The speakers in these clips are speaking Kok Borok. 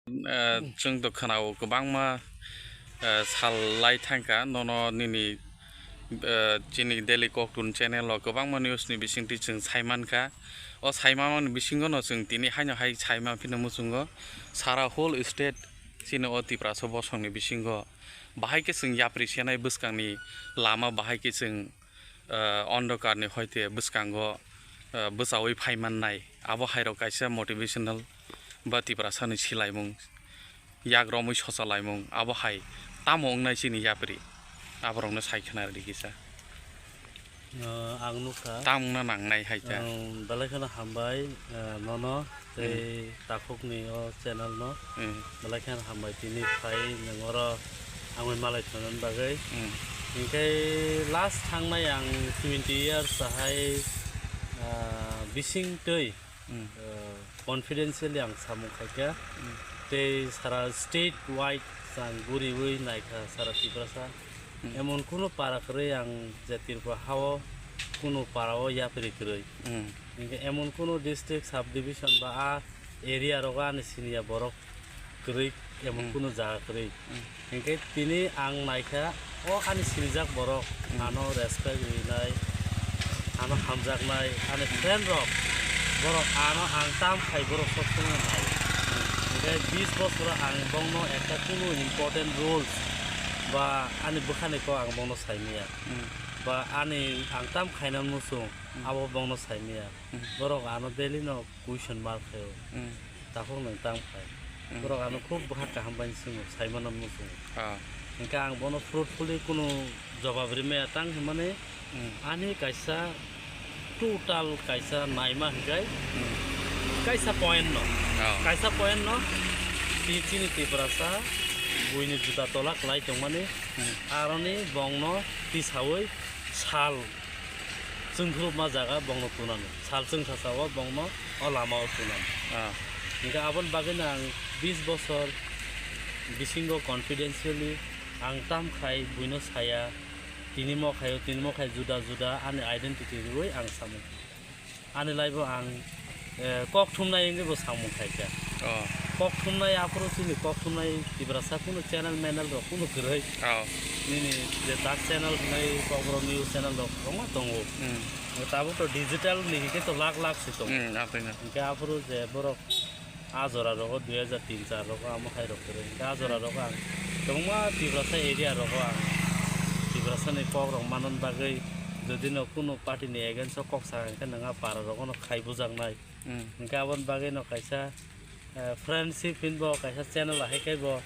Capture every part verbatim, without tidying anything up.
Eh, chwng to khwnao kwbangma, eh, sal lai thangkha, nono nini, eh, chini Daily Koktun channel o kwbangma news ni bisingtwi chwng saimankha. O saimanmani bisingo no chwng tini haino hai saima phino muchungo, sara whole state chini o Tiprasa bosongni bisingo bahai khe chwng yapri senai bwskangni lama bahai khe chwng, eh, ondhokarni hoite bwskango, eh, bwchaui phaimannai. Abo hairok kaisa motivational ba Tiprasani silaimung, yak romwi sochalaimung, abo hai tamo wngnai chini yapri? Aborokno sai khna rwdi kisa. Ah, ang nukha. Tamo wngna nangnai hai ta. Ang belai kheno hambai, ah, nono tei takhukni o channel no. Hmm. Belai kheno hambai tini phai nwng oro ang bai malai thangna bagwi. Hmm. Hinkhe last thangnai ang twenty years ahai, ah, bising twi, hmm, ah, confidentially ang samung khaikha. Hmm. Tei sara state wide ang guriwi naikha sara Tiprasa. Hmm. Emon kunu para kwrwi ang je Tripura hao kunu para o yapri kwrwi. Hmm. Hinkhe emon kunu district, subdivision ba a area rogo ani siniya borok kwrwi, emon, hmm, kunu jaga kwrwi. Hmm. Hinkhe tini ang naikha, o ani sinijak borok, hmm, ano respect rinai, ano hamjaknai, ani, hmm, friend rok, borok ano ang tam khai borok sob somoi nai. Hmm. Hinkhe bis bosoro ang bongno ekta kunu important rules ba ani bwkhani kok ang bongno saimaya. Hmm. Ba ani ang tam khaina muchung, hmm, abo bongno saimaya. Hmm. Borok ano daily no question mark khaio. Hmm. Takhuk nwng tang phai. Hmm. Borok ano khub bwkha kaham bai swngo, saimano muchungo. Ah. Hinkhe ang bono fruitfully kunu jobab rimaya tang hinmani, hmm, ani kaisa total kaisa naima hinkhai, hmm, kaisa point no. Ah. Kaisa point no ti-, chini Tiprasa buini juta tola kwlai tongmani, hmm, aroni bongno tisaui sal chwngthurupma jaga bongno tunani. Sal chwngsacha o bongno o lama o tunani. Ah. Hinkhe aboni bagwino ang bis bosor bisingo confidentially ang tam khai buino saya, tini mo khaio, tini mo khai juda juda ani identity rwui ang samung. Ani life o ang, eh, kok thumnai wngwi bo samung khaikha. Oh. Kok thumnai aphuru chini kok thumnai Tiprasa kunu channel menel rok kunu kwrwi. Oh. Nini je tak channel hwnwi Kokborok news channel rok kwbangma tongo. Hmm. Tabuk to digital ni hikhe to lakh lakh se tongo. Hmm, aphuru no. Hinkhe aphuru je borok a jora rogo dui hajar tin char rogo amo hai rok kwrwi. Hinkhe a jora rogo ang kwbangma Tiprasa area rogo ang Tiprasa ni kok rok manna bagwi jodi no kunu party ni against o kok sa hinkhe nwng a para rogo no khai bujaknai. Hmm. Hinkhe aboni bagwi no kaisa, eh, friendship hinbo kaisa channel ahai khe bo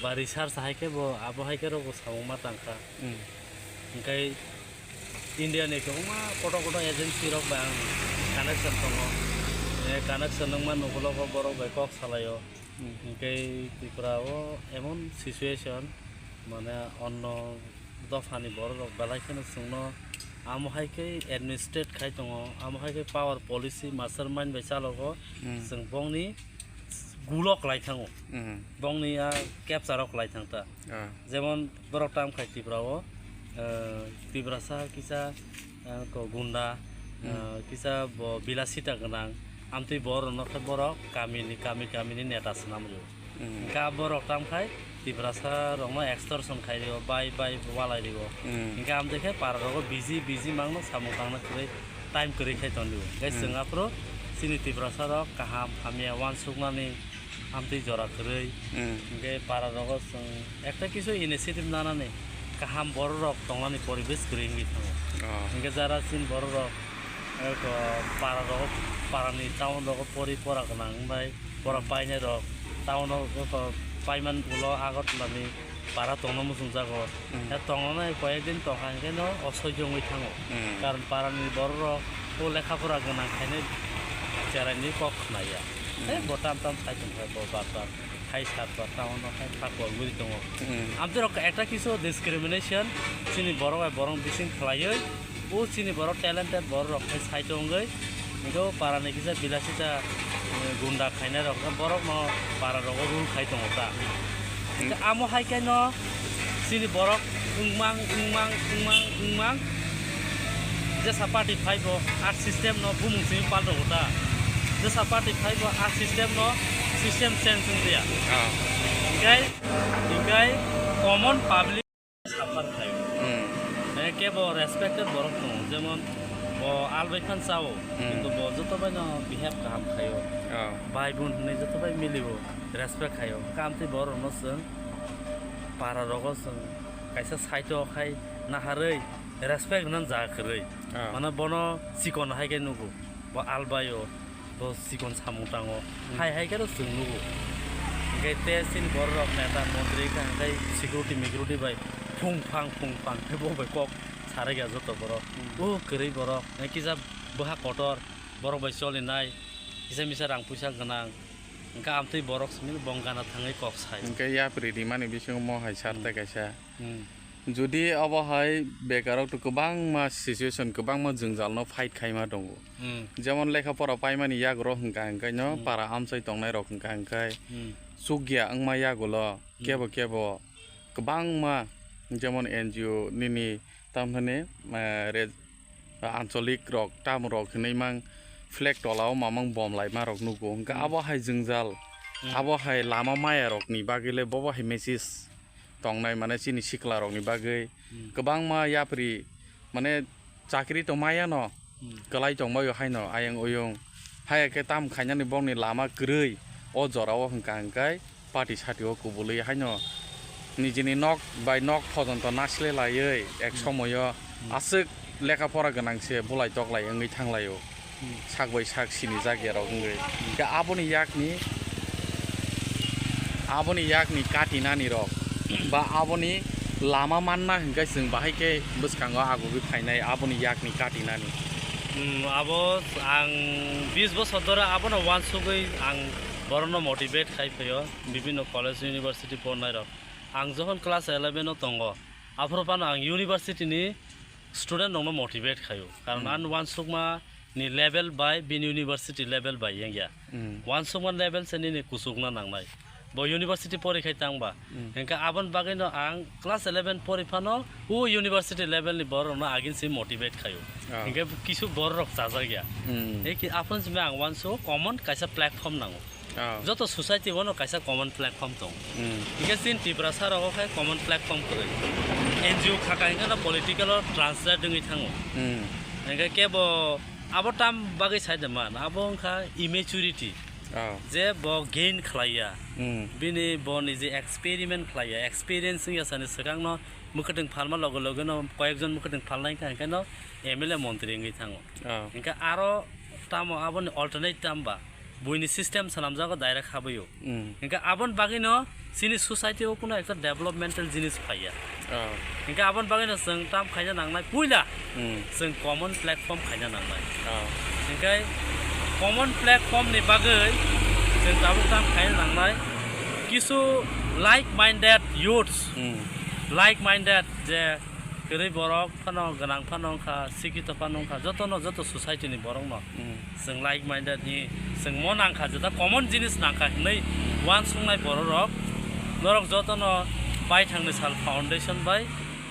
ba research ahai khe bo abo hai khe rok bo samung ma tangkha. Hmm. Hinkhe India ni kwbangma kotor kotor agency rok bai ang connection tongo. Eh, connection wngma nugulogo borok bai kok salaio. Hmm. Hinkhe Tripura o emon situation, mane onno dophani borok rok belai kheno chwngno amo hai khe administrate khai tongo, amo hai khe power policy mastermind bai chalogo, hmm, chwng bongni gulo kwlai thango, hmm, bongni a capture o kwlai thang ta. Ah. Jemon borok tam khai Tripura o, eh, Tiprasa kisa, eh, ko gunda, hmm, eh, kisa bo bilasita gwnang, amtwi borok no khe borok kamini, kami kamini neta swnam rwo. Hmm. Hinkhe borok tam khai Tiprasa rokno extortion khai rio, bai bai walai rio. Hmm. Hinkhe amtwi khe para rogo busy busy mangno samung tangna kwrwi time kwrwi khai tong rio. Hinkhe, hmm, chwng aphuru chini Tiprasa rok kaham hamya uansuknani amtwi jora kwrwi. Hmm. Hinkhe para rogo chwng ekta kisu initiative nanani kaham borok rok tongnani poribesh kwrwi wngwi thango. Oh. Hinkhe jara chini borok rok, eko, para rogo, para ni town rogo pori pora gwnang bai. Borok painai rok town o, o, paiman ulo Agartala ni para tongna muchung jago. Hmm. Ya tongnai koyek din tongkha hinkhe no osoijo wngwi thango. Hmm. Karon para ni borok rok o lekha pora gwnang khainai cherai ni kok khna ya. Hmm. Tei bo tam tam sai tong kha bo bar bar hai sat bar town o hai thak bo wngwi tongo. Hmm. Amtwi rok ekta kisu discrimination chini borok bai borok bising khlaiwi. O chini borok talented borok rok khe side o wngwi, hinkhe o para ni kisa bilasita, eh, gunda khainai rok khe borok no para rogo rule khai tongo ta. Hmm. Hinkhe amo hai khe no chini borok wngmang, wngmang, wngmang, wngmang jesa party phai bo a system no bumung simi paltogo ta. Jesa party phai bo a system no System change wngya. Ah. Hinkhe, hinkhe common public suffer khaio. Hmm. Eh, kebo respected borok tongo, jemon bo albai phan chao, hmm, kintu bo joto bai no behave kaham khaio. Ah. Bai bun hinwi joto bai milio, respect khaio. Kamtwi borok no chwng para rogo chwng kaisa side o khai naharwi respect rwna jaga kwrwi. Ah. Mane bono chikon hai khe nugo, bo albaio. Bo chikon samung tango. Hmm. Hai hai khe chwng nugo. Hinkhe te chini borok rok neta montri wngkha, hinkhe security migrity bai phung phang phung phang khe bo bai kok sarai ya joto borok. Hmm. O kwrwi borok, eh, kisa bwha kotor, borok bai cholinai, kisa misa rang puisa gwnang. Hinkhe amtwi borok simi bong gana thangwi kok sai. Hinkhe yapri rimani bisingo mo hai sarte, hmm, kaisa. Hmm. Jodi abo hai bekarok to kwbangma situation, kwbangma jwngjal no fight khaima tongo. Hmm. Jemon lekha pora paimani yago rok hwnkha hwnkhe no, hmm, para amchai tongnai rok hwnkha hwnkhe, hmm, chukya wngma yagulo, hmm, kebo kebo kwbangma jemon N G O nini tamthani, eh, re-, ancholik rok, tam rok hinwi mang flag tola o mamang bom laima rok nugo. Hwnkhe, hmm, abo hai jwngjal, hmm, abo hai lama maya rokni bagwi le bobo hai message tongnai, mane chini sikla rokni bagwi, hmm, kwbangma yapri, mane chakri tongmaya no, hmm, kwlai tongbaio haino ayang oyung. Haya khe tam khainani bongni lama kwrwi o jora o hwnkha hwnkhe party sati o kubului haino nijini nok bai nok phojonto nasle laiwi ek, hmm, somoyo, hmm, aswk lekha pora gwnang se bulai toklai wngwi thanglaio. Hmm. Sak bai sak sinijak ya rok wngwi. Hmm. Khe aboni yakni, aboni yakni katinani rok ba aboni lama manna hwnkhe chwng bahai khe bwskango agugwi phainai aboni yakni katinani. Hmm, abo ang bis bosor dhore abono uansugwi ang borokno motivate khai phaio, bibinno college, university pornai rok. Ang jokhon class eleven o tongo, aphuru phano ang university ni student rokno motivate khaio, karon, hmm, ani uansukma ni level bai bini university level bai wngya. Hmm. Uansukma level se nini kuchukna nangnai. Bo university porikhai tangba. Hmm. Hinkhe aboni bagwino ang class eleven pori phano o university level ni borok rokno agin se motivate khaio. Ah. Hinkhe kisu borok rok chajakya. Hmm. Eki aphuru simi ang uansugo common kaisa platform nango. Ah. Joto society bono kaisa common platform tong. Hmm. Hinkhe chini Tiprasa rogo khe common platform kwrwi. N G O khaka hinkhe no political o translate wngwi thango. Hmm. Hinkhe kebo abo tam bagwi sai de man, abo wngkha immaturity. Ah. Je bo gain khlaiya. Hmm. Bini bo niji experiment khlaiya, experience wngya sani swkang no mwkhwtwng phalma loge loge no koyekjon mwkhwtwng phalnai wngkha, hinkhe no M L A montri wngwi thango. Ah. Hinkhe aro tamo aboni alternate tam ba? Buini system swnamjago direct habwi o. Mm. Hinkhe aboni bagwino chini society o kuno ekta developmental jinis phaiya. Oh. Hinkhe aboni bagwino chwng tam khaina nangnai puila, mm, chwng common platform khaina nangnai. Oh. Hinkhe common platform ni bagwi chwng tabuk tam khaina nangnai. Kisu like minded youths, mm, like minded je kwrwi borok phano, gwnang phano wngkha, sikhito phano wngkha, jotono, joto society ni borokno, mm, chwng like minded ni, chwng mo nangkha, jeta common jinis nangkha hinwi uansuknai borok rok, norok jotono baithangni sal foundation bai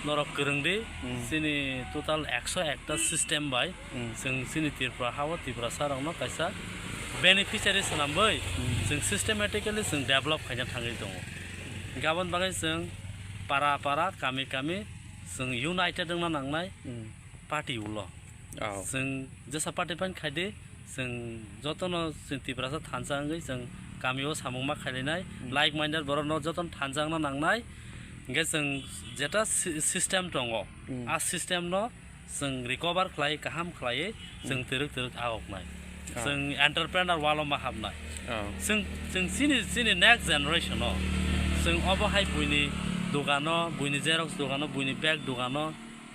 norok kwrwng di, mm, chini total ekso ekta system bai, mm, chwng chini Tripura ha-o Tiprasa rokno kaisa beneficiary swnamwi, mm, chwng systematically chwng develop khaina thangwi tongo. Hinkhe aboni bagwi chwng para para, kami kami chwng united wngna nangnai, mm, party ulo. Oh. Chwng jesa party bai khaidi, chwng jotono chwng Tiprasa thansa wngwi chwng kami o samung ma khailainai, mm, like minded borokno jotono thansa wngna nangnai. Hinkhe chwng jeta si-, system tongo, mm, a system no chwng recover khlai, kaham khlaiwi chwng, hmm, twrwk twrwk agoknai. Ah. Chwng entrepreneur walo ma habnai. Ah. Chwng, chwng chini, chini next generation o chwng obo hai buini dogano, buini xerox dogano, buini bag dogano,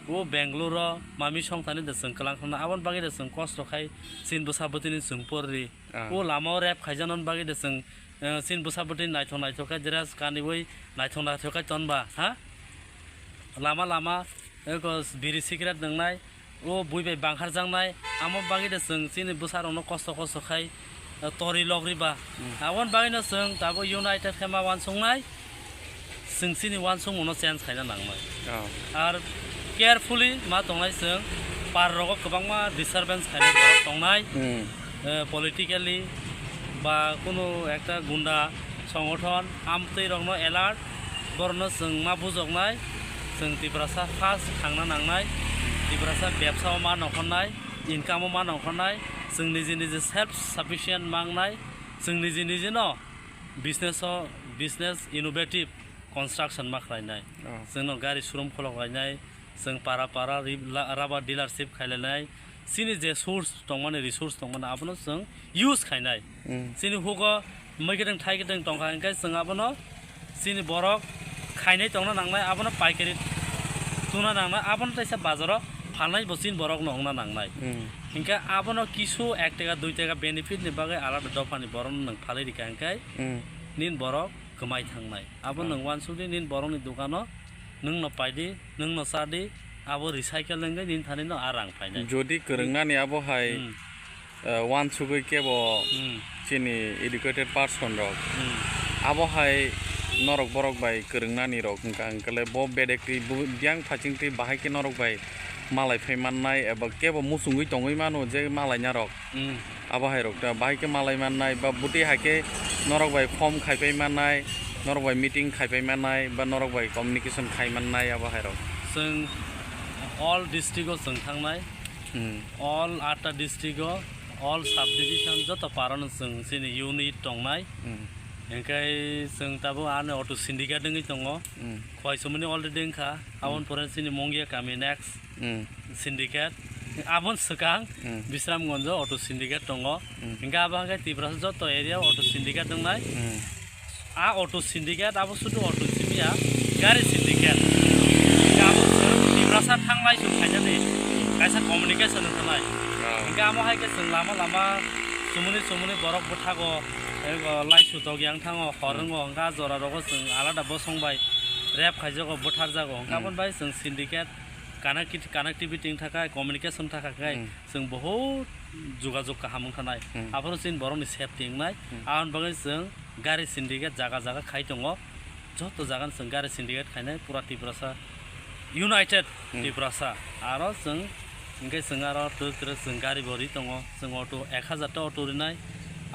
o Bangalore o mami songthani de chwng kwlang khna. Aboni bagwi de chwng kosto khai chini bwsa bwtwini chwng porri. Ah. O lama o rape khaijaknani bagwi de chwng, eh, chini bwsa bwtwi naithok naithok khe dress kaniwi naithok naithok khe tonba, ha? Lama lama, eko biri cigarette nwngnai, o bui bai bangkharjaknai, amo bagwi de chwng chini bwsa rokno kosto kosto khai, eh, tori logri ba. Hmm. Aboni bagwi no chwng tabuk united khe ma uansuknai. Chwng chini uansukmungno change khaina nangnai. Oh. Ar carefully ma tongnai chwng, par rogo kwbangma disturbance khainai borok tongnai. Hmm. Eh, politically, Ba kunu ekta gunda songothon amtwi rokno alert, borokno chwng ma bujoknai, chwng Tiprasa first thangna nangnai, Tiprasa bebsa o ma nongkhornai, income o ma nongkhornai, chwng niji niji self sufficient mangnai, chwng niji niji no business o, business innovative construction ma khlainai, Oh. chwngno gari showroom khulok lainai, chwng para para ri-, la-, rubber dealership khailainai, chini je source tongmani, resource tongmani, abono chwng use khainai. Mm. Chini hugo mui kwthwng thai kwthwng tongkha, hwnkhe chwng abono chini borok khainai tongna nangnai, abono paikari tuna nangnai, abono teisa bazaro phalnai bo chini borokno wngna nangnai. Mm. Hwnkhe abono kisu ek taka dui taka benefit ni bagwi alada dophani borokno nwng phalwi rikha, hwnkhe Mm. nini borok kwmai thangnai. Abo Ah. nwng uansukdi, nini borokni dukano nwngno paidi, nwngno chadi, abo recycle wngwi nini thanino a rang phainai. Jodi kwrwngnani abo hai, Hmm. eh, uansugwi kebo Hmm. chini educated person rok, Hmm. abo hai norok borok bai kwrwngnani rok wngkha, hwnkhe le bo bedek twi bu-, biyang phaching twi bahai khe norok bai malai phai mannai eba kebo muchungwi tongwi mano je malaina rok. Hmm. Abo hai rok ta bahai khe malai mannai ba bwtwi hai khe norok bai form khaipai mannai, norok bai meeting khaipai mannai ba norok bai communication khai mannai abo hai rok. Chwng all district o chwng thangnai, Hmm. all atta district o, all sub division joto parano chwng chini unit tongnai. Hmm. Hwnkhe chwng tabuk ani auto syndicate wngwi tongo. Hmm. Khwai somoni already wngkha, aboni Hmm. pore chini Mongia kami next. Hmm. Syndicate. Aboni swkang Hmm. Bisramganjo auto syndicate tongo. Hmm. Hingke abo hingke Tiprasa joto area o auto syndicate wngnai. Hmm. A auto syndicate abo sudu auto simi ya, gari syndicate. Hingke abo chwng Tiprasa thanglai chwng khainani kaisa communication wngkha nai. Ah. Hingke amo hai khe chwng lama lama sumuni sumuni borok bwthago, eh, laisu tok yang thango, hor Hmm. wngo, hingke a jora rogo chwng alada bosong bai rep khaijago, bwtharjago. Hingke Hmm. aboni bai chwng syndicate connecti-, connectivity wng thakha, communication thakha khe Hmm. chwng bohut jogajog kaham wng thanai. Hmm. Aphuru chini borokni safety wngnai. Hmm. Aboni bagwi chwng gari syndicate jaga jaga khai tongo. Joto jaga no chwng gari syndicate khainai pura Tiprasa united Hmm. Tiprasa. Aro chwng hwnkhe chwng aro twk twk chwng gari bo ri tongo. Chwng auto ek hazar ta auto rinai.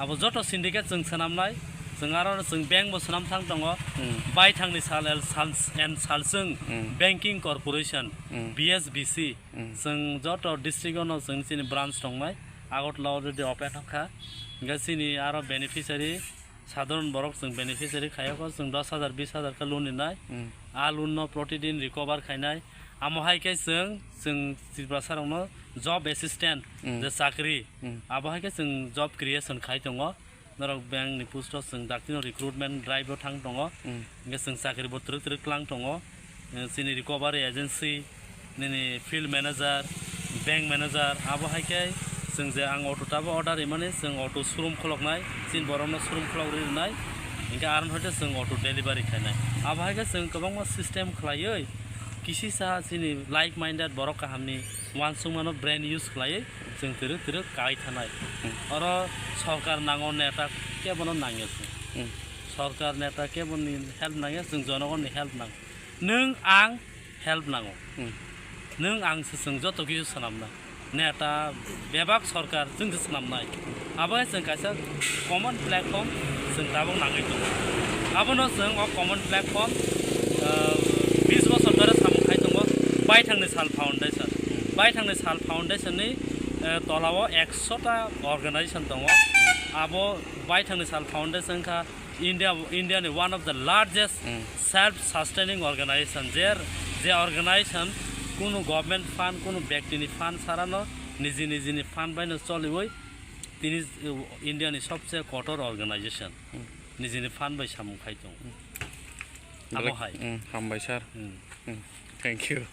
Abo joto syndicate chwng swnamnai. Chwng aro chwng bank bo swnam thang tongo. Hmm. Baithangni sal el sal en sal chwng Hmm. Banking Corporation, Hmm. B S B C, Hmm. chwng joto district o no chwng chini branch tongnai. Agartala already open wngkha. Hingke chini aro beneficiary, sadharon borok chwng beneficiary khaiyokho, chwng dos hajar, bis hajar khe loan rinai. Hmm. A loan no protidin recover khainai. Amo hai khe chwng, chwng Tiprasa rokno job assistant, Hmm. je chakri, Hmm. abo hai khe chwng job creation khai tongo. Norok bank ni post o chwng daktino recruitment drive o thang tongo. Hmm. Hingke chwng chakri bo twrwk twrwk tlang tongo. Eh, chini recovery agency, nini field manager, bank manager, abo hai khe chwng je ang auto tabo order rimani, chwng auto showroom khuloknai, chini borokno showroom khulok ri rwnai, hingke aron hoite chwng auto delivery khainai. Abo hai khe chwng kwbangma system khlaiwi, kisisa chini like minded borok kahamni uansukmano brain use khlaiwi, chwng twrwk twrwk kai thanai. Hmm. Oro sorkar nango, neta kebono nangya chwng. Hmm. Sorkar neta keboni help nangya, chwng jonogonni help nango. Nwng ang help nango. Hmm. Nwng ang se chwng joto kisu swnamnai. Neta bebak sorkar chwng se swnamnai. Abo hai chwng kaisa common platform chwng tabuk nangwi tongo. Abono chwng o common platform, ah, bis bosor dhore samung khai tongo Baithangni Sal Foundation. Baithangni Sal Foundation ni, eh, tolao ekso ta organization tongo. Abo Baithangni Sal Foundation kha India, India ni one of the largest Hmm. self sustaining organization, je, je organization kunu government fund, kunu byakti ni fund sarano niji niji ni fund bai no choliwi tini, uh, India ni sobse kotor organization Hmm. niji ni fund bai samung khai tongo. Hmm. Amo Belai, hai. Hmm, hambai sir. Hmm. Hmm. Thank you.